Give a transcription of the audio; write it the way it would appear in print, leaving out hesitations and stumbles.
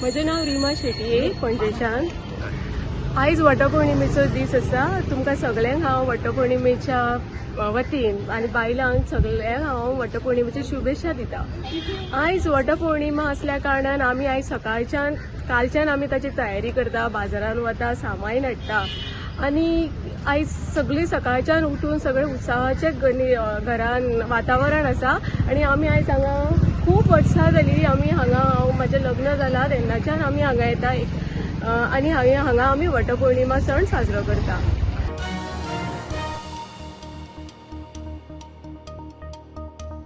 म्हजें नांव रिमा शेटये, पणजेच्यान. आयज वटपौर्णिमेचो दीस आसा. तुमकां सगळ्यांक हांव वटपौर्णिमेच्या वतीन आनी बायलांक सगळ्यांक हांव वटपौर्णिमेच्यो शुभेच्छा दिता. आयज वटपौर्णिमा आसल्या कारणान आमी आयज सकाळच्यान, कालच्यान आमी ताची तयारी करता, बाजारान वता, सामान हाडटा आनी आयज सगळीं सकाळच्यान उठून सगळे उत्साहाचे घरान वातावरण आसा. आनी आमी आयज हांगा खूब वर्सां जाली आमी हांगा, हांव म्हजें लग्न जालां तेन्नाच्यान आमी हांगा येता आनी हांगा आमी वटपौर्णिमा सण साजरो करता.